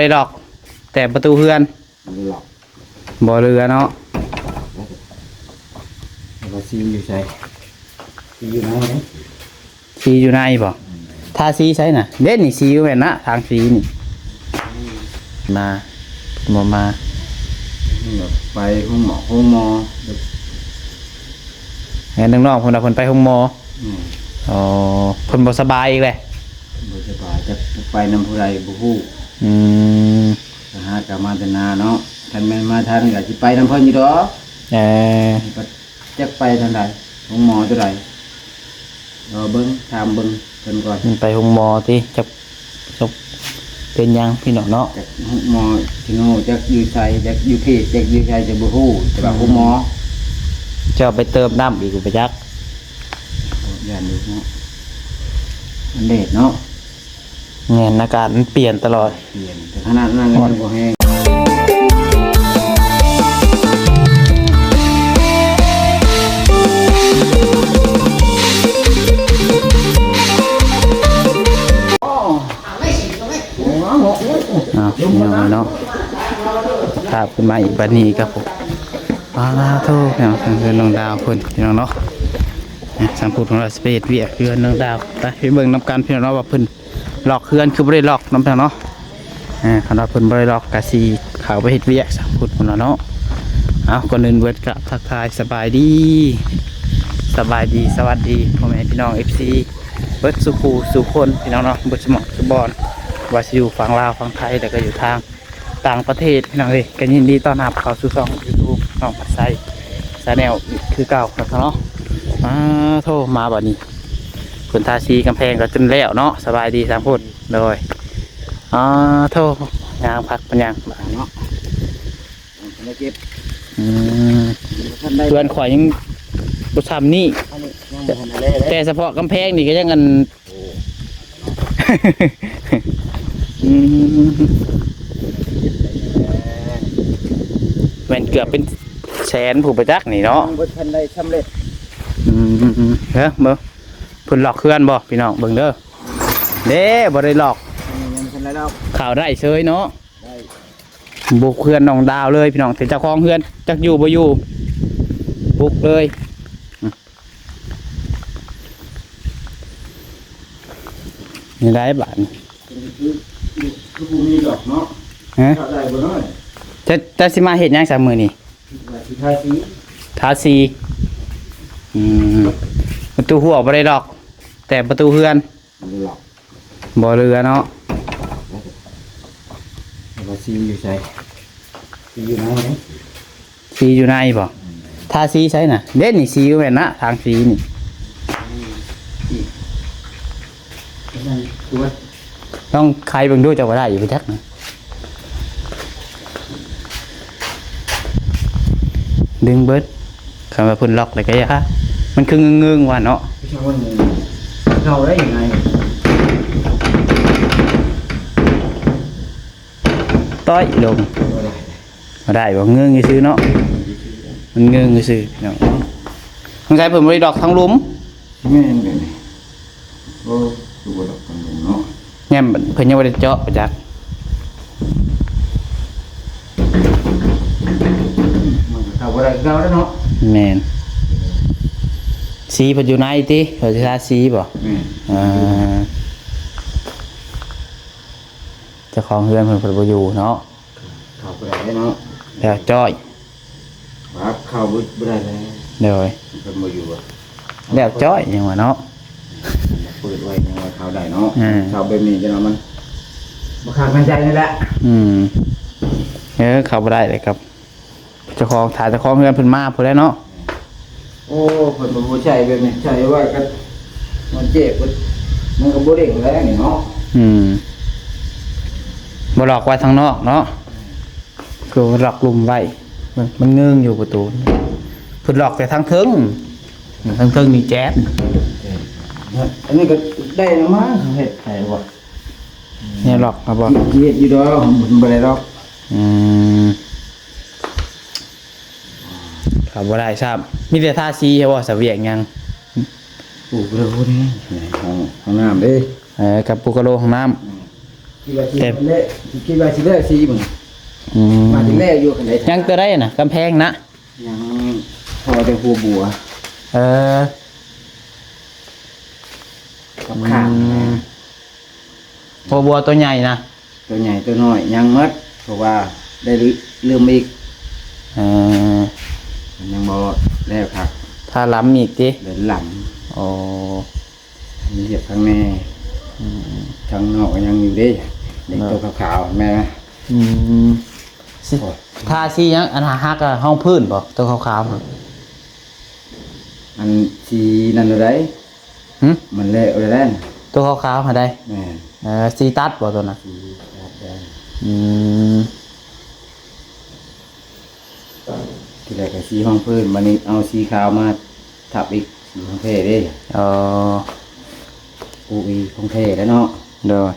ໄດ້ດອກ ແຕ່ປະຕູເຮືອນ ບໍ່ໄດ້ລັອກ ບໍ່ເຫຼືອເນາະ. ແລ້ວກໍ ແລ້ວກໍສີຢູ່ໃສ? ສີຢູ່ໃນເດ້. ສີຢູ່ໃນບໍ່? ອືມ ທາສີໃສນະ? ເດ້ນີ້ ສີຢູ່ແມ່ນນະ ທາງສີນີ້. ມາ ບໍ່ມາ ໄປໂຮງໝໍ ໂຮງໝໍ. ເຫັນນ້ອງໆ ເພິ່ນວ່າເພິ່ນໄປໂຮງໝໍ. ແມ່ນ. ອໍ ເພິ່ນບໍ່ສະບາຍອີກແຫຼະ. ບໍ່ສະບາຍ ຈັກໄປນຳຜູ້ໃດບໍ່ຮູ້. ອືມ ໄປຫາກໍມາແຕ່ນາເນາະ ຄັນແມ່ນມາທັນກໍຊິໄປນຳເພິ່ນຢູ່ດອກ. ເອີ ຈັກໄປທາງໃດ ໂຮງໝໍຕົວໃດ ລໍເບິ່ງ ຖາມເບິ່ງເພິ່ນກ່ອນ. ໄປໂຮງໝໍຕິ ຈັກ ຈັກເປັນຫຍັງພີ່ນ້ອງເນາະ. ຈັກໂຮງໝໍຊິຮູ້ຈັກຢູ່ໃສ ຈັກຢູ່ເຂດ ຈັກຢູ່ໃສຈະບໍ່ຮູ້ ແຕ່ວ່າ ອືມ ໂຮງໝໍ. ເຈົ້າໄປເຕີມນ້ຳອີກບໍ່ຈັກ. ໂອ້ ຢ້ານຢູ່ເນາະ ມັນແດດເນາະ. ແມ່ນ ອາກາດມັນປ່ຽນຕະຫຼອດ. ປ່ຽນ ແຕ່ຂະໜາດນັ້ນກໍຍັງບໍ່ແຫ້ງ. ອ້າວ ພີ່ນ້ອງເອີຍເນາະ ພາບຂຶ້ນມາອີກບັດນີ້ຄັບຜົມ. ປາໂທ້ ພີ່ນ້ອງ ເຮືອນນ້ອງດາວເພິ່ນ ພີ່ນ້ອງເນາະ. ຊ່າງພຸດຂອງເຮົາຊິໄປເຮັດວຽກເຮືອນນ້ອງດາວ ໄປ ໄປເບິ່ງນຳກັນ ພີ່ນ້ອງເນາະ ວ່າເພິ່ນ ລັອກເຮືອນຄືບໍ່ໄດ້ລັອກນຳ ພີ່ນ້ອງເນາະ. ເອີ ຄັນວ່າເພິ່ນບໍ່ໄດ້ລັອກກະຊິເຂົ້າໄປເຮັດວຽກ ຊ່າງພຸດພຸ້ນລະເນາະ. ເອົາ ກ່ອນອື່ນເບິດກະທັກທາຍສະບາຍດີ ສະບາຍດີ ສະຫວັດດີພໍ່ແມ່ພີ່ນ້ອງ ເອັຟຊີ ເບິດສູ່ຄູ່ສູ່ຄົນ ພີ່ນ້ອງເນາະ ເບິດສູ່ໝ່ອງສູ່ບ່ອນ ວ່າຊິຢູ່ຝັ່ງລາວ ຝັ່ງໄທ ແລ້ວກະຢູ່ທາງ ຕ່າງປະເທດ ພີ່ນ້ອງເອີຍ. ກໍຍິນດີຕ້ອນຮັບເຂົ້າສູ່ຊ່ອງຢູທູບນ້ອງພັດໄຊແຊນແນວອີກຄືເກົ່າເນາະ. ອາໂທ້ ມາບັດນີ້ ເພິ່ນທາສີກຳແພງກໍຈົນແລ້ວເນາະ. ສະບາຍດີສາມຄົນ. ໂດຍ ອາໂທ້ ຍ່າງພັກເປັນຫຍັງເນາະ ບໍ່ໄດ້ເກັບ. ອືມ ບໍ່ທັນໄດ້ ເຮືອນຂ້ອຍຍັງບໍ່ຊ່ຳນີ້ ອັນນີ້ຍັງບໍ່ທັນໄດ້ແລ້ວ ແຕ່ສະເພາະກຳແພງນີ້ກໍຍັງອັນ ໂອ້ ອືມ ແມ່ນເກືອບເປັນແສນຜູ້ປະຈັກນີ້ເນາະ ຍັງບໍ່ທັນໄດ້ສຳເລັດ. ອືມ ເອີ ເບິ່ງ ເພິ່ນລັອກເຮືອນບໍ່ ພີ່ນ້ອງ ເບິ່ງເດີ. ເດ້ ບໍ່ໄດ້ລັອກ ອືມ ຍັງບໍ່ທັນໄດ້ລັອກ ເຂົ້າໄດ້ເຊີຍເນາະ. ໄດ້ ບຸກເຮືອນນ້ອງດາວເລີຍ ພີ່ນ້ອງ ແຕ່ເຈົ້າຂອງເຮືອນຈັກຢູ່ບໍ່ຢູ່ ບຸກເລີຍ. ນີ້ໄດ້ບາດນີ້ ຄື ຄື ຄືບໍ່ມີດອກເນາະ. ຮະ ເຂົ້າໄດ້ບໍ່ເນາະ? ຈະ ຈະຊິມາເຮັດຫຍັງຊະມື້ນີ້? ວ່າຊິທາສີ ທາສີ. ອືມ ປະຕູຮົ້ວບໍ່ໄດ້ລັອກ ແຕ່ປະຕູເຮືອນ ບໍ່ໄດ້ລັອກ ບໍ່ເຫຼືອເນາະ. ແລ້ວກໍສີຢູ່ໃສ? ສີຢູ່ໃນເດ້. ສີຢູ່ໃນບໍ່? ອືມ ທາສີໃສນະ? ເດ້ນີ້ ສີຢູ່ແມ່ນນະ ທາງສີນີ້. ລອງໄຂເບິ່ງດູ ເຈົ້າວ່າໄດ້ຢູ່ບໍ່ຈັກນະ. ດຶງເບິດ ຄັນວ່າເພິ່ນລັອກແລ້ວກໍຢ່າ ມັນຄືເງີງໆວ່າເນາະ. ເຂົາໄດ້ຍັງໄງ? ຕ້ອຍລົງ ບໍ່ໄດ້ ບໍ່ໄດ້ບໍ່? ເງີງຊື່ໆເນາະ ມັນເງີງຊື່ໆເນາະ. ສົງໄສເພິ່ນບໍ່ໄດ້ລັອກທາງລຸ່ມ. ແມ່ນແບບນີ້. ໂອ້ ຄືບໍ່ລັອກກັນເນາະ. ແມ່ນເພິ່ນຍັງບໍ່ໄດ້ເຈາະປະຈັກ. ມັນກໍເຂົ້າບໍ່ໄດ້ຄືເກົ່າແລ້ວເນາະ. ແມ່ນ. ສີເພິ່ນຢູ່ໃນຕິ? ເພິ່ນຊິທາສີບໍ່? ແມ່ນ. ອ່າ ເຈົ້າຂອງເຮືອນເພິ່ນ ເພິ່ນບໍ່ຢູ່ເນາະ. ເຂົ້າບໍ່ໄດ້ເນາະ ແລ້ວຈ້ອຍ. ວ່າເຂົ້າບໍ່ ບໍ່ໄດ້ແລ້ວ. ໂດຍ ເພິ່ນບໍ່ຢູ່. ແລ້ວຈ້ອຍຫຍັງວະເນາະ ເປີດໄວ້ຫຍັງວ່າເຂົ້າໄດ້ເນາະ. ອືມ ເຂົ້າແບບນີ້ຈັ່ງວ່າມັນບໍ່ຄັກໃນໃຈນີ້ແຫຼະ. ອືມ ເອີ ເຂົ້າບໍ່ໄດ້ເລີຍຄັບ ເຈົ້າຂອງ ຖ້າເຈົ້າຂອງເຮືອນເພິ່ນມາພຸ້ນແຫຼະເນາະ. ໂອ້ ເພິ່ນບໍ່ໃສ່ແບບນີ້ ໃສ່ໄວ້ກໍມັນເຈັບ ມັນກໍບໍ່ເດ້ງແລ້ວນີ້ເນາະ. ອືມ ບໍ່ລັອກໄວ້ທາງນອກເນາະ ຄືລັອກລຸ່ມໄວ້. ມັນ ມັນເງີງຢູ່ປະຕູ ເພິ່ນລັອກແຕ່ທາງເທິງ ທາງເທິງນີ້ແຈບ. ອັນນີ້ກໍໄດ້ມາເຮັດໃຫ້ບໍ່ ແນວລັອກ ເອົາບໍ່ ເຮັດຢູ່ດອກ ບໍ່ໄດ້ລັອກ. ອືມ ເຂົ້າບໍ່ໄດ້ຊ້ຳ ມີແຕ່ທາສີໃຫ້ບໍ່ ສະວຽກຫຍັງ. ປູກະໂລນີ້ ຫ້ອງ ຫ້ອງນ້ຳເດ້. ເອີ ກັບປູກະໂລຫ້ອງນ້ຳ. ອືມ ຄິດວ່າຊິ ແຕ່ ແລ້ວ ຄິດວ່າຊິແລ້ວຊິມັນ ອືມ ມາແລ້ວຢູ່ຄັນໃດ ຍັງຕົວໃດນະ ກຳແພງນະ? ຍັງພໍແຕ່ຫົວບົວ ເອີ ກັບຂ້າງ ອືມ ແມ່ນ ຫົວບົວຕົວໃຫຍ່ນະ? ຕົວໃຫຍ່ຕົວນ້ອຍຍັງໝົດ ເພາະວ່າໄດ້ເລີ່ມອີກ ເອີ ມັນຍັງບໍ່ແລ້ວຄັກ ຖ້າລຳອີກຕິ? ເດີນລຳ ໂອ້ ມີວຽກຂ້າງໃນ ອືມ ທາງນອກກໍຍັງຢູ່ເດ້ ເອີ ໂຕຂາວໆ ແມ່ນ ອືມ ຊິ ໂອ້ຍ ທາສີຫຍັງ? ອັນຫັກໆ ອະ ຮອງພື້ນບໍ່? ໂຕຂາວໆ ອັນສີນັ້ນເລີຍ ຫຶ? ມັນແຫຼະເລີຍ ໂຕຂາວໆຫັ້ນໃດ? ແມ່ນ ເອີ ສີຕັດບໍ່ໂຕນັ້ນ? ສີຕັດໄດ້ ອືມ ທີແລກກໍສີຮອງພື້ນ ບາດນີ້ເອົາສີຂາວມາທັບອີກ ສີຂອງແທ້ເດ້ ເອີ ປູກອີກຂອງແທ້ແລ້ວເນາະ ໂດຍ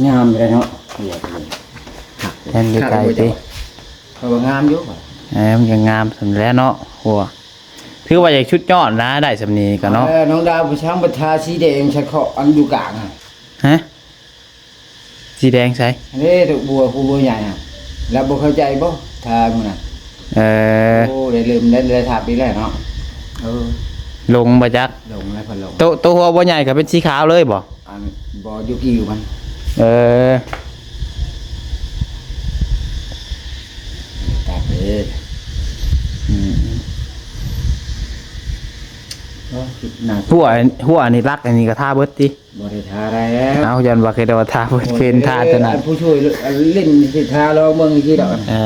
ງາມຢູ່ເດ້ເນາະ ຫົວເພິ່ນ ເຫັນໄກໆຕິ ຂ້ອຍວ່າງາມຢູ່ ເອີ ມັນກໍງາມສ່ຳແຫຼະເນາະ ຫົວ ຖືວ່າຢາກສຸດຍອດນະ ໄດ້ສ່ຳນີ້ກໍເນາະ ເອີ ນ້ອງດາວໄປຊ່າງໄປທາສີແດງໃສ່ເຄາະອັນຢູ່ກາງຫັ້ນ ຮະ? ສີແດງໃສ? ອັນນີ້ດອກບົວ ຜູ້ບົວໃຫຍ່ຫັ້ນ ລາວບໍ່ເຂົ້າໃຈບໍ່ ຖ້າມື້ນັ້ນ ເອີ ໂອ້ ໄດ້ເລີ່ມ ໄດ້ ໄດ້ຖາມອີກແລ້ວເນາະ ເອີ ຫຼົງບໍ່ຈັກ ຫຼົງແລ້ວ ເພິ່ນຫຼົງ ໂຕ ໂຕຫົວບົວໃຫຍ່ກໍເປັນສີຂາວເລີຍບໍ່? ອັນບໍ່ຢູ່ຜິວມັນ ເອີ ຕາເປ ອືມ ຫົວ ຫົວອັນນີ້ລັກອັນນີ້ກໍທາເບິດຕິ? ບໍ່ໄດ້ທາແລ້ວ ເອົາ ຢ້ານວ່າຄືໄດ້ວ່າທາເພິ່ນ ເພິ່ນທາແຕ່ນັ້ນ ອັນຜູ້ຊ່ວຍຫຼິ້ນຊິທາລອງເບິ່ງຊີ້ດອກ ເອີ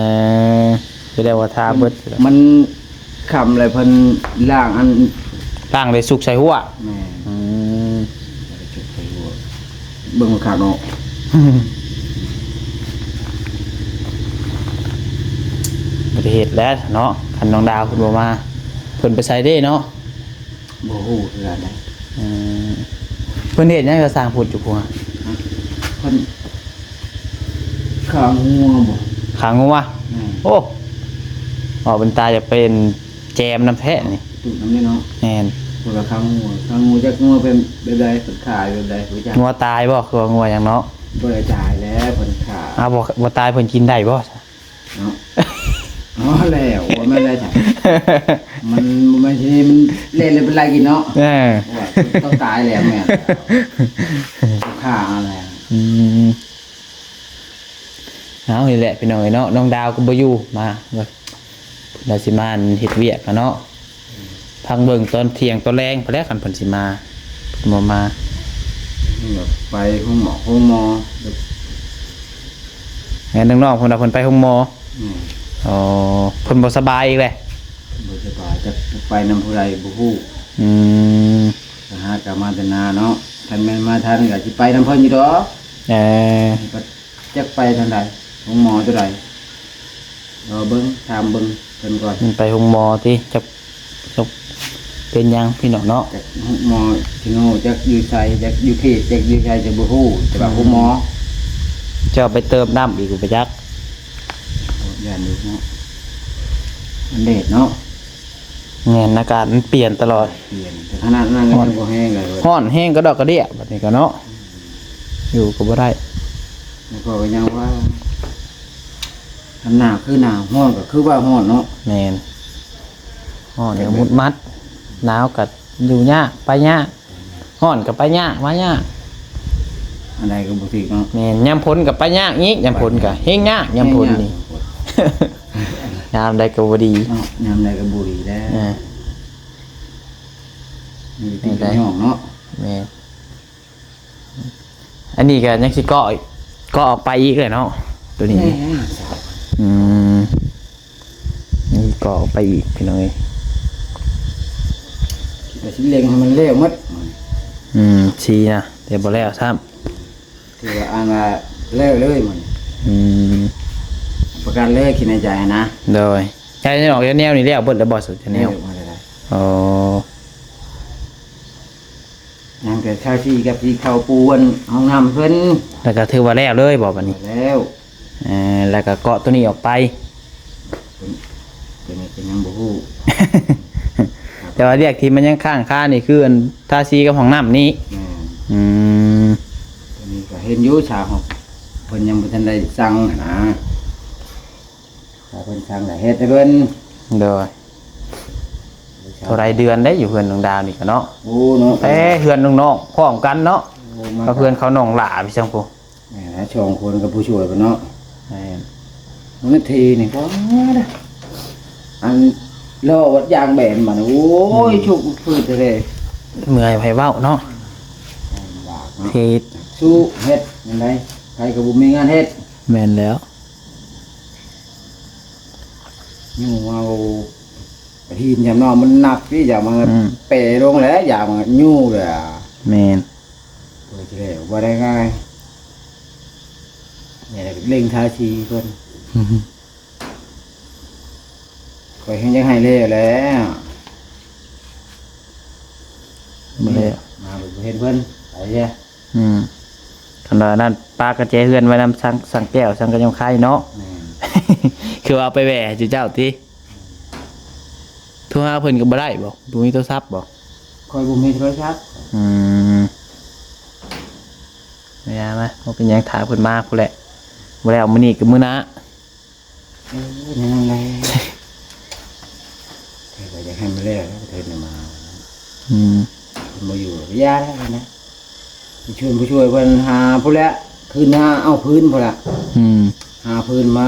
ຄືໄດ້ວ່າທາເບິດ ມັນຄ່ຳແລ້ວເພິ່ນລ້າງອັນ ລ້າງໄດ້ສຸກໃສ່ຫົວ ແມ່ນ ອືມ ສຸກໃສ່ຫົວ ເບິ່ງຄັກເນາະ ບໍ່ໄດ້ເຮັດແລ້ວເນາະ ຄັນນ້ອງດາວເພິ່ນບໍ່ມາ ເພິ່ນໄປໃສເດ້ເນາະ? ບໍ່ຮູ້ຄືກັນເດ້ ອືມ ເພິ່ນເຮັດຫຍັງກັບຊ່າງພຸດຢູ່ພຸ້ນ? ຮະ? ເພິ່ນຂ້າງົວບໍ່? ຂ້າງົວ? ແມ່ນ ໂອ້ ເວົ້າເປັນຕາຢາກເປັນແຈມນຳແທ້ນີ້ ຕູດນຳເດ້ເນາະ ແມ່ນ ເພິ່ນວ່າຂ້າງົວ ຂ້າງົວ ຈັກງົວເປັນແບບໃດ ເພິ່ນຂາຍແບບໃດ ບໍ່ຈັກ ງົວຕາຍບໍ່ ຄືວ່າງົວຫຍັງເນາະ? ບໍ່ໄດ້ຕາຍແລ້ວ ເພິ່ນຂາຍ ອ້າວ ບໍ່ ບໍ່ຕາຍເພິ່ນກິນໄດ້ບໍ່? ເນາະ ອໍ ແລ້ວ ບໍ່ແມ່ນໄດ້ ມັນ ມັນ ມັນແລ່ນເລີຍເປັນໄລ່ກິນເນາະ ເອີ ວ່າຕ້ອງຕາຍແລ້ວແມ່ນ ຂ້າເອົາແລ້ວ ອືມ ເອົາ ນີ້ແຫຼະພີ່ນ້ອງເອີຍເນາະ ນ້ອງດາວກໍບໍ່ຢູ່ ມາ ເພິ່ນວ່າຊິມາເຮັດວຽກຫັ້ນເນາະ ພັກເບິ່ງຕອນທ່ຽງຕອນແລງພຸ້ນແຫຼະ ຄັນເພິ່ນຊິມາ ເພິ່ນບໍ່ມາ ໄປໂຮງໝໍ ໂຮງໝໍ ແມ່ນ ນ້ອງໆ ເພິ່ນວ່າເພິ່ນໄປໂຮງໝໍ ອືມ ອໍ ເພິ່ນບໍ່ສະບາຍອີກແຫຼະ ບໍ່ສະບາຍ ຈັກໄປນຳຜູ້ໃດບໍ່ຮູ້ ອືມ ໄປຫາກະມາແຕ່ນາເນາະ ຄັນແມ່ນມາທັນກະຊິໄປນຳເພິ່ນຢູ່ດອກ ເອີ ຈັກໄປທາງໃດ ໂຮງໝໍຕົວໃດ ລໍເບິ່ງ ຖາມເບິ່ງເພິ່ນກ່ອນ ມັນໄປໂຮງໝໍຕິ ຈັກ ຈັກເປັນຫຍັງພີ່ນ້ອງເນາະ ຈັກໂຮງໝໍຊິຮູ້ ຈັກຢູ່ໃສ ຈັກຢູ່ເຂດ ຈັກຢູ່ໃສ ຈັກບໍ່ຮູ້ ແຕ່ວ່າໂຮງໝໍ ເຈົ້າໄປເຕີມນ້ຳອີກບໍ່ຈັກ ຢ້ານຢູ່ເນາະ ມັນແດດເນາະ ແມ່ນ ອາກາດມັນປ່ຽນຕະຫຼອດ ປ່ຽນ ແຕ່ຂະໜາດນັ້ນກໍຍັງບໍ່ແຮງເລີຍ ຮ້ອນແຮງກະດອກກະເດຍ ບັດນີ້ກະເນາະ ຢູ່ກໍບໍ່ໄດ້ ແລ້ວກໍຍັງວ່າ ຄັນໜາວຄືໜາວ ຮ້ອນກໍຄືວ່າຮ້ອນເນາະ ແມ່ນ ຮ້ອນກໍມຸດມັດ ໜາວກໍຢູ່ຍາກ ໄປຍາກ ຮ້ອນກໍໄປຍາກ ມາຍາກ ອັນໃດກໍບໍ່ຖືກເນາະ ແມ່ນ ຍາມຝົນກໍໄປຍາກອີກ ຍາມຝົນກໍແຮງຍາກ ຍາມຝົນນີ້ ຍາມໃດກໍບໍ່ດີເນາະ ຍາມໃດກໍບໍ່ດີແລ້ວ ເອີ ມີແຕ່ຍອກເນາະ ແມ່ນ ອັນນີ້ກໍຍັງຊິເກາະ ເກາະອອກໄປອີກແຫຼະເນາະ ໂຕນີ້ ແມ່ນ ອືມ ຍັງຊິເກາະອອກໄປອີກພີ່ນ້ອງເອີຍ ຄິດວ່າຊິເລັ່ງໃຫ້ມັນແລ້ວໝົດ ອືມ ຊີ້ນະ ແຕ່ບໍ່ແລ້ວຊ້ຳ ຖືວ່າອ່ານວ່າແລ້ວເລີຍມື້ນີ້ ອືມ ປະກັນເລີຍ ຄິດໃນໃຈຫັ້ນນະ ໂດຍ ໃຈນອກແນວນີ້ແລ້ວເບິດແລ້ວບໍ່? ສຸດແນວ ແລ້ວໝົດແລ້ວ ອໍ ຍັງແຕ່ທາສີກັບທີ່ເຂົ້າປູອັນຫ້ອງນ້ຳເພິ່ນ ແລ້ວກໍຖືວ່າແລ້ວເລີຍບໍ່ບັດນີ້? ແລ້ວ ເອີ ແລ້ວກໍເກາະໂຕນີ້ອອກໄປ ໂຕນີ້ກໍຍັງບໍ່ຮູ້ ແຕ່ວ່າວຽກທີ່ມັນຍັງຄ້າງຄານີ້ຄືອັນທາສີກັບຫ້ອງນ້ຳນີ້ ແມ່ນ ອືມ ເຫັນຢູ່ ຊາວເຮົາ ເພິ່ນຍັງບໍ່ທັນໄດ້ສັ່ງຫັ້ນນະ ຖ້າເພິ່ນສັ່ງລະເຮັດໃຫ້ເພິ່ນ. ໂດຍ ເທົ່າໃດເດືອນໄດ້ຢູ່ເຮືອນນ້ອງດາວນີ້ກະເນາະ. ໂອ້ເນາະ ແຕ່ເຮືອນນ້ອງໆພ້ອມກັນເນາະ ໂອ້ ມາ ກັບເຮືອນເຂົານ້ອງຫຼ້າພີ່ຊັງພຸ້ນ. ແມ່ນແຫຼະ ສອງຄົນກັບຜູ້ຊ່ວຍເພິ່ນເນາະ. ແມ່ນ ເມື່ອທີນີ້ ປາດ ອັນລໍ້ວັດຢາງແບນມາ ໂອ້ຍ ອືມ ຊຸກພືດແທ້ ເມື່ອຍໃຜເວົ້າເນາະ ລຳບາກເນາະ ເຮັດ ສູ້ເຮັດຈັ່ງໃດ ໃຜກໍບໍ່ມີງານເຮັດ. ແມ່ນແລ້ວ ຍູ້ເອົາ ຫີນຈຳເນາະ ມັນໜັກຕິ ຢ່າມາ ອືມ ເປລົງແຫຼະ ຢ່າມາຍູ້ແຫຼະ. ແມ່ນ ເປີດແລ້ວບໍ່ໄດ້ງ່າຍ ນີ້ແຫຼະເລັ່ງທາສີເພິ່ນ ຂ້ອຍແຮ່ງຢາກໃຫ້ແລ້ວແຫຼະ ບໍ່ແລ້ວ ມາບໍ່ເຫັນເພິ່ນ ໄປແລ້ວ. ອືມ ຄັນວ່ານັ້ນ ປາກະແຈເຮືອນໄວ້ນຳ ສັງ ສັງແກ້ວ ສັງກະຍັງໄຄເນາະ. ແມ່ນ ຄືວ່າເອົາໄປແວ່ໃຫ້ເຈົ້າຕິ ໂທຫາເພິ່ນກໍບໍ່ໄດ້ບໍ? ບໍ່ມີໂທລະສັບບໍ? ຂ້ອຍບໍ່ມີໂທລະສັບ. ອືມ ຢ່າມາ ບໍ່ເປັນຫຍັງ ຖ້າເພິ່ນມາພຸ້ນແຫຼະ ບໍ່ແລ້ວມື້ນີ້ກໍມື້ໜ້າ. ເອີ ນັ້ນແຫຼະ ຂ້ອຍກໍຢາກໃຫ້ມັນແລ້ວແຫຼະ ເພິ່ນນະມາ. ອືມ ເພິ່ນບໍ່ຢູ່ກໍຢ່າແລ້ວນະ ໄປຊວນຜູ້ຊ່ວຍເພິ່ນຫາພຸ້ນແຫຼະ ຄືນຫາເອົາພື້ນພຸ້ນລະ. ອືມ ຫາພື້ນມາ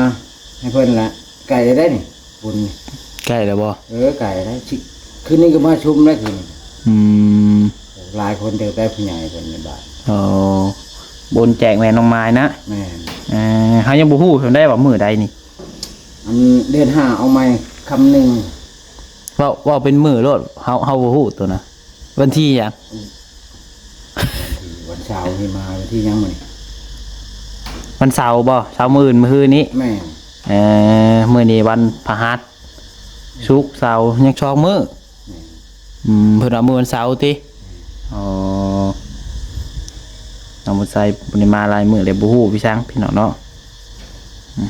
ໃຫ້ເພິ່ນລະ ໃກ້ແລ້ວເດ້ນີ້ ບຸນນີ້ ໃກ້ແລ້ວບໍ່? ເອີ ໃກ້ແລ້ວ ຊິ ຄືນນີ້ກໍມາຊຸມແລ້ວຄືນນີ້. ອືມ ຫຼາຍຄົນເຕີບໄດ໋ ຜູ້ໃຫຍ່ເພິ່ນໃນບ້ານ. ໂອ້ ບຸນແຈກແມ່ນ້ອງມາຍນະ. ແມ່ນ ເອີ ເຮົາຍັງບໍ່ຮູ້ສ່ຳໃດວ່າມື້ໃດນີ້ ອັນເດືອນຫ້າເອົາໃໝ່ຄຳໜຶ່ງ. ເວົ້າ ເວົ້າເປັນມື້ໂລດ ເຮົາ ເຮົາບໍ່ຮູ້ໂຕນະ ວັນທີຫຍັງ? ວັນເສົານີ້ມາ ວັນທີຫຍັງມື້ນີ້? ວັນເສົາບໍ່? ເສົາມື້ອື່ນ ມື້ຮືນີ້. ແມ່ນ ເອີ ມື້ນີ້ວັນພະຫັດ ສຸກ ເສົາ ຍັງສອງມື້. ແມ່ນ ອືມ ເພິ່ນວ່າມື້ວັນເສົາຕິ? ແມ່ນ ອໍ ນ້ອງບຸນໄຊບໍ່ໄດ້ມາຫຼາຍມື້ແລ້ວ ບໍ່ຮູ້ພີ່ຊັງ ພີ່ນ້ອງເນາະ. ອືມ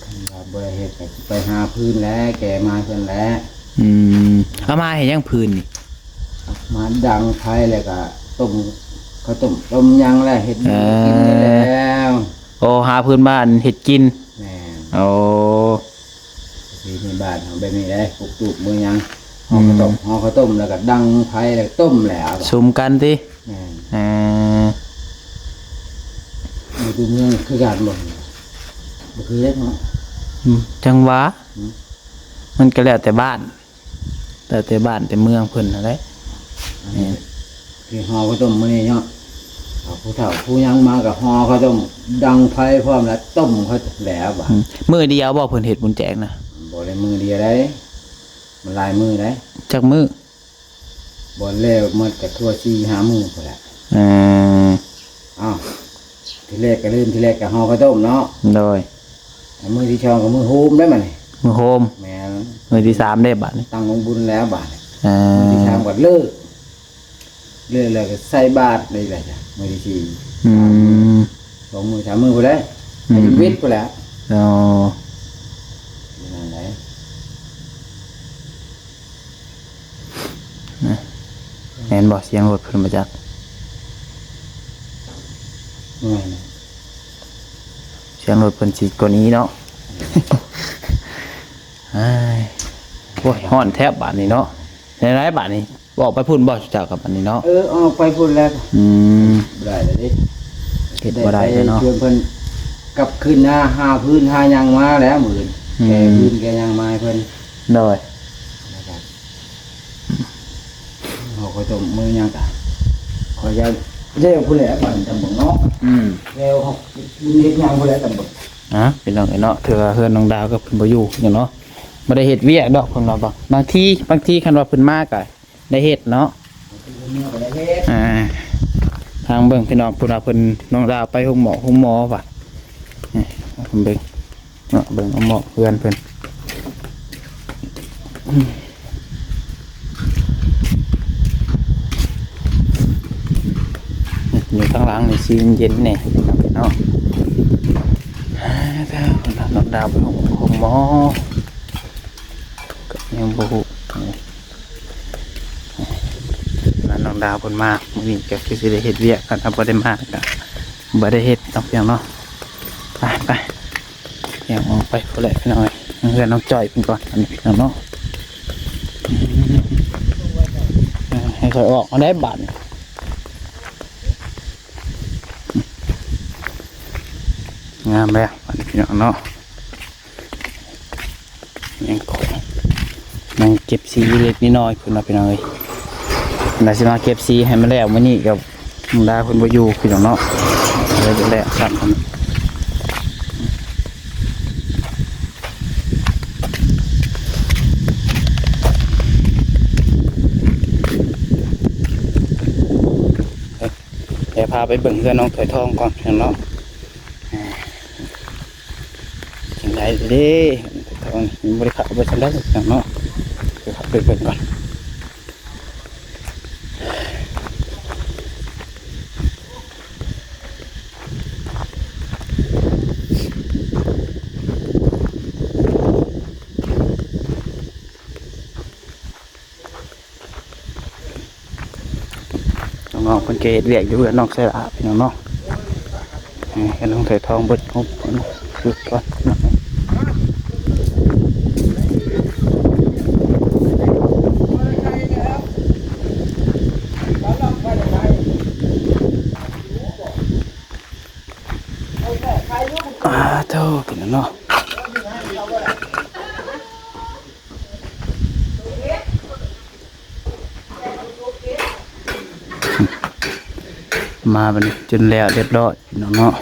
ຄັນວ່າບໍ່ໄດ້ເຮັດກໍຊິໄປຫາພື້ນແຫຼະ ແກ່ມາເພິ່ນແຫຼະ. ອືມ ເອົາມາເຮັດຫຍັງພື້ນນີ້? ມາດັງໄຟ ແລ້ວກໍຕົ້ມເຂົ້າຕົ້ມ ຕົ້ມຫຍັງແຫຼະ ເຮັດຢູ່ ເອີ ກິນນີ້ແຫຼະ. ໂອ້ ຫາພື້ນມາອັນເຮັດກິນ. ແມ່ນ ໂອ້ ປະເພນີບ້ານເຮົາແບບນີ້ເດ້ ປຸກຕູບມື້ຫຍັງ ຫໍ່ເຂົ້າຕົ້ມ ອືມ ຫໍ່ເຂົ້າຕົ້ມ ແລ້ວກໍດັງໄຟ ແລ້ວກໍຕົ້ມແຫຼະ ສຸມກັນຕິ? ແມ່ນ ເອີ ຢູ່ຕົວເມືອງຄືກັນບໍ່? ບໍ່ຄືເດ້ເນາະ. ອືມ ຈັ່ງວ່າ ອືມ ມັນກໍແລ້ວແຕ່ບ້ານ ແລ້ວແຕ່ບ້ານແຕ່ເມືອງເພິ່ນຫັ້ນແຫຼະ. ອັນນີ້ ແມ່ນ ທີ່ຫໍ່ເຂົ້າຕົ້ມມື້ນີ້ເນາະ ເອົາຜູ້ເຖົ້າຜູ້ຫຍັງມາກໍຫໍ່ເຂົ້າຕົ້ມ ດັງໄຟພ້ອມ ແລ້ວຕົ້ມເຂົ້າແຫຼະບາດ. ອືມ ມື້ດຽວບໍ່ເພິ່ນເຮັດບຸນແຈກນະ? ບໍ່ໄດ້ມື້ດຽວໃດ໋ ມັນຫຼາຍມື້ໃດ໋. ຈັກມື້? ບໍ່ແລ້ວໝົດກໍທົ່ວສີ່ຫ້າມື້ພຸ້ນແຫຼະ. ເອີ ອ້າວ ທີແລກກໍເລີ່ມ ທີແລກກໍຫໍ່ເຂົ້າຕົ້ມເນາະ. ໂດຍ ມື້ທີສອງກໍມື້ໂຮມໄດ້ບັດນີ້ ມື້ໂຮມ. ແມ່ນ ມື້ທີສາມເດ້ບາດນີ້ ຕັ້ງວງບຸນແລ້ວບາດນີ້. ເອີ ມື້ທີສາມກໍເລີກ ເລີກແລ້ວກໍໃສ່ບາດໄດ້ແລ້ວຈ້ະ ມື້ທີສີ່. ອືມ ສອງມື້ສາມມື້ພຸ້ນແຫຼະ ອືມ ໃຫ້ເປັນວິດພຸ້ນແຫຼະ. ອໍ ນັ້ນແຫຼະ. ນະ ແມ່ນບໍ່? ສຽງລົດເພິ່ນບໍ່ຈັກ ແມ່ນ ສຽງລົດເພິ່ນຊິກວ່ານີ້ເນາະ. ອ້າຍ ໂອ້ຍ ຮ້ອນແທ້ບາດນີ້ເນາະ. ແນວໃດບາດນີ້ ອອກໄປພຸ້ນບໍ່ເຈົ້າກັບອັນນີ້ເນາະ? ເອີ ອອກໄປພຸ້ນແລ້ວ. ອືມ ບໍ່ໄດ້ແລ້ວເດ້ ເຮັດບໍ່ໄດ້ແລ້ວເນາະ. ໄດ້ໄປຊວນເພິ່ນກັບຄືນນາ ຫາພື້ນຫາຫຍັງມາແລ້ວມື້ອື່ນ ອືມ ແກ່ພື້ນແກ່ຫຍັງມາໃຫ້ເພິ່ນ. ໂດຍ ເຮົາກໍຕ້ອງມື້ຫຍັງກະ ຂ້ອຍຢາກແລ້ວພຸ້ນແຫຼະ ບາດນີ້ຕຳເບິ່ງເນາະ. ອືມ ແລ້ວເຮົາເຮັດຫຍັງພຸ້ນແຫຼະຕຳເບິ່ງ. ອ່າ ພີ່ນ້ອງເອີຍເນາະ ຖືວ່າເຮືອນນ້ອງດາວກໍເພິ່ນບໍ່ຢູ່ຫຍັງເນາະ ບໍ່ໄດ້ເຮັດວຽກດອກເພິ່ນວ່າ. ບາງທີ ບາງທີຄັນວ່າເພິ່ນມາກໍໄດ້ເຮັດເນາະ. ເພິ່ນມາກໍໄດ້ເຮັດ. ອ່າ ທາງເບິ່ງພີ່ນ້ອງ ເພິ່ນວ່າເພິ່ນ ນ້ອງດາວໄປໂຮງໝໍ ໂຮງໝໍວ່າ. ນີ້ ເບິ່ງ ເນາະ ເບິ່ງເອົາໝອກເຮືອນເພິ່ນ ຢູ່ທາງຫຼັງນີ້ຊິເຢັນແດ່ເນາະ. ອ່າ ນ້ອງດາວໄປໂຮງໝໍກໍຍັງບໍ່ຮູ້. ມານ້ອງ ດາວເພິ່ນມາມື້ນີ້ກໍຄືຊິໄດ້ເຮັດວຽກ ຄັນວ່າບໍ່ໄດ້ມາກໍບໍ່ໄດ້ເຮັດເນາະ ພີ່ນ້ອງເນາະ. ໄປ ໄປ ຍ່າງອອກໄປພຸ້ນແຫຼະ ພີ່ນ້ອງເອີຍ ເຮືອນນ້ອງຈ້ອຍເພິ່ນກ່ອນ ອັນນີ້ ພີ່ນ້ອງເນາະ. ອືມ ໃຫ້ຂ້ອຍອອກມາໄດ້ບາດນີ້ ງາມແລ້ວ ອັນນີ້ ພີ່ນ້ອງເນາະ. ຍັງ ຍັງເກັບສີເລັກໆນ້ອຍໆ ພຸ້ນນະ ພີ່ນ້ອງເອີຍ. ວ່າຊິມາເກັບສີໃຫ້ມັນແລ້ວມື້ນີ້ກໍ ນ້ອງດາເພິ່ນບໍ່ຢູ່ ພີ່ນ້ອງເນາະ ເລີຍບໍ່ແລ້ວຊ້ຳ. ດຽວພາໄປເບິ່ງເຮືອນນ້ອງຖອຍທອງກ່ອນ ພີ່ນ້ອງເນາະ. ຈັ່ງໃດເດ້ ທອງຍັງບໍ່ໄດ້ເຂົ້າໄປຊັ້ນໃດເນາະ ໄປເຂົ້າໄປເບິ່ງກ່ອນ. ນ້ອງໆເພິ່ນກໍເຮັດວຽກຢູ່ເຮືອນນ້ອງໄຊລະ ພີ່ນ້ອງເນາະ. ເອີ ເຮືອນນ້ອງຖອຍທອງເບິດ ເອົາ ເອົາ ເອົາກ່ອນເນາະ. ອາ ໂທ້ ພີ່ນ້ອງເນາະ. ມາບັດນີ້ຈົນແລ້ວຮຽບຮ້ອຍ ພີ່ນ້ອງເນາະ.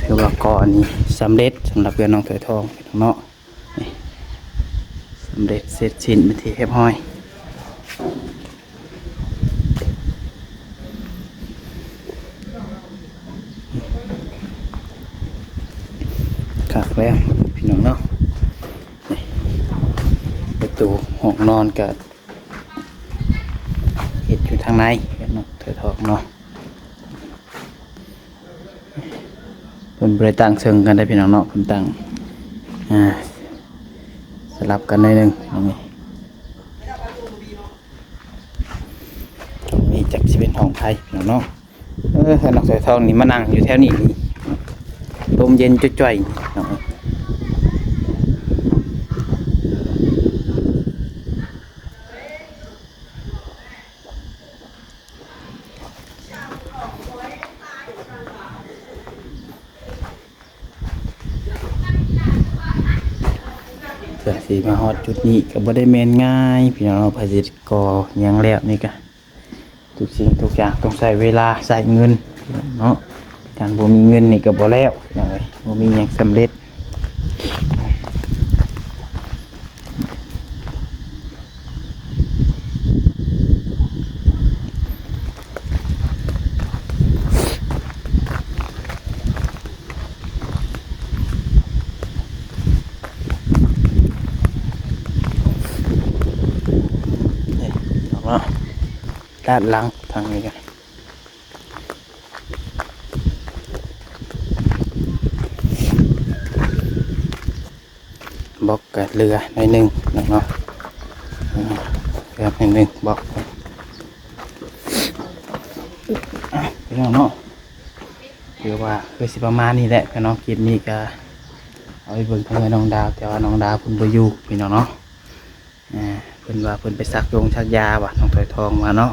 ຖືວ່າກໍອັນນີ້ສຳເລັດສຳລັບເຮືອນນ້ອງຖອຍທອງ ພີ່ນ້ອງເນາະ. ນີ້ ສຳເລັດເສັດສິ້ນເປັນທີ່ຮຽບຮ້ອຍ. ຄັກແລ້ວ ພີ່ນ້ອງເນາະ. ນີ້ ປະຕູຫ້ອງນອນກະເຮັດຢູ່ທາງໃນເນາະ ຖອຍທອງເນາະ. ເພິ່ນບໍ່ໄດ້ຕັ້ງເຊິ່ງກັນເດ້ ພີ່ນ້ອງເນາະ ເພິ່ນຕັ້ງ ອ່າ ສະຫຼັບກັນໜ້ອຍໜຶ່ງ ພີ່ນ້ອງເອີຍ. ຕອນນີ້ຈັກຊິເປັນຫ້ອງໃຜ ພີ່ນ້ອງເນາະ. ເອີ ເຮືອນນ້ອງສາຍທອງນີ້ ມານັ່ງຢູ່ແຖວນີ້ນີ້ ລົມເຢັນຈ່ອຍໆ ພີ່ນ້ອງເອີຍ. ເພື່ອຊິມາຮອດຈຸດນີ້ກໍບໍ່ໄດ້ແມ່ນງ່າຍ ພີ່ນ້ອງເນາະ. ເພື່ອຊິກໍ່ຫຍັງແລ້ວນີ້ກະ ທຸກສິ່ງທຸກຢ່າງຕ້ອງໃຊ້ເວລາ ໃຊ້ເງິນເນາະ. ຄັນບໍ່ມີເງິນນີ້ກໍບໍ່ແລ້ວ ພີ່ນ້ອງເອີຍ ບໍ່ມີຫຍັງສຳເລັດ. ນີ້ ອອກມາດ້ານຫຼັງທາງນີ້ກະ ບລັອກກະເຫຼືອໜ້ອຍໜຶ່ງເນາະ ເຫຼືອໜ້ອຍໜຶ່ງບລັອກ. ອ່ະ ພີ່ນ້ອງເນາະ ຖືວ່າຄືຊິປະມານນີ້ແຫຼະ ພີ່ນ້ອງ. ຄລິບນີ້ກະເອົາໄປເບິ່ງທາງເຮືອນນ້ອງດາວ ແຕ່ວ່ານ້ອງດາວເພິ່ນບໍ່ຢູ່ ພີ່ນ້ອງເນາະ. ອ່າ ເພິ່ນວ່າເພິ່ນໄປສັກຢົງສັກຢາວ່າ ນ້ອງຖອຍທອງວ່າເນາະ.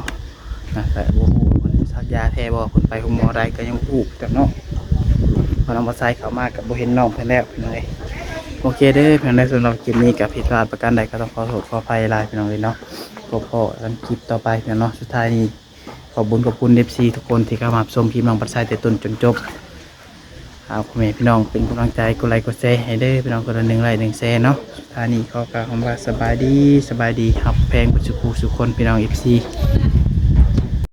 ອ່າ ກະບໍ່ຮູ້ວ່າເພິ່ນໄປສັກຢາແທ້ບໍ່ ເພິ່ນໄປໂຮງໝໍໃດກະຍັງບໍ່ຮູ້ຄືກັນເນາະ ເພາະນ້ອງບໍ່ໃສ່ເຂົ້າມາກະບໍ່ເຫັນນ້ອງເພິ່ນແລ້ວ ພີ່ນ້ອງເອີຍ. ໂອເຄເດີ ພີ່ນ້ອງເດີ ສຳລັບຄລິບນີ້ກະຜິດພາດປະການໃດກະຕ້ອງຂໍໂທດຂໍອະໄພຫຼາຍ ພີ່ນ້ອງເອີຍເນາະ. ພົບພໍ້ກັນຄລິບຕໍ່ໄປ ພີ່ນ້ອງເນາະ. ສຸດທ້າຍນີ້ ຂອບບຸນຂອບຄຸນ ເອັຟຊີ ທຸກຄົນທີ່ເຂົ້າມາຮັບຊົມຄລິບນ້ອງບັດໄຊແຕ່ຕົ້ນຈົນຈົບ. ຝາກພໍ່ແມ່ພີ່ນ້ອງເປັນກຳລັງໃຈ ກົດໄລກົດແຊໃຫ້ເດີພີ່ນ້ອງ ຄົນລະໜຶ່ງໄລໜຶ່ງແຊເນາະ. ສຸດທ້າຍນີ້ຂໍກ່າວຄຳວ່າສະບາຍດີ ສະບາຍດີ ຮັກແພງເບິດສູ່ຜູ້ສູ່ຄົນ ພີ່ນ້ອງ ເອັຟຊີ.